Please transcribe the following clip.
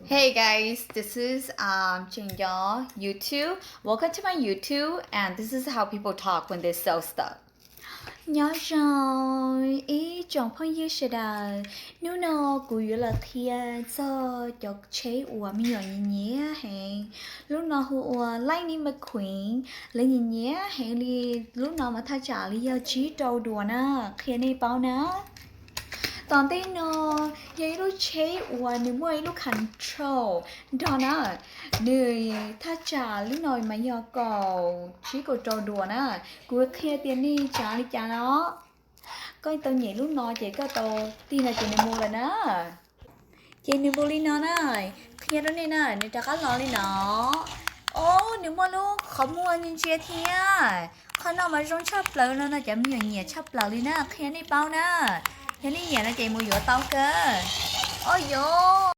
Hey guys, this is um, Jane Yaw YouTube. Welcome to my YouTube, and this is how people talk when they sell stuff. Nyob zoo ib tsoom phooj ywg sawv daws, hnub no kuv yuav los qhia txog cov tsheb uas me nyuam nyiam nyiam heev. Lub no hu ua Lightning McQueen, lawv nyiam nyiam heev li. Lub no mas thaj tsam li yog tsib rau duas na, qhia nej paub na. Tom ntej no yog ib lub tsheb uas nws muaj ib lub control nrog na. Nws thaj tsam lub no mas yog kaum tsib kaum rau duas na. Kuv qhia tias nej tsav li cas no. Koj tau nyem lub no ces koj tau tig no ces nws mus lawm na. Ces nws mus li no na, qhia rau nej na, nws rov qab los li no. Ob, nws muaj lub qhov muag ntsia ntsia thiab. Qhov no mas zoo tshaj plaws no no, cov me nyuam nyiam tshaj plaws li na, qhia nej paub na. Yog nej nyiam no ces mus yuav tau kawg. Ob, yog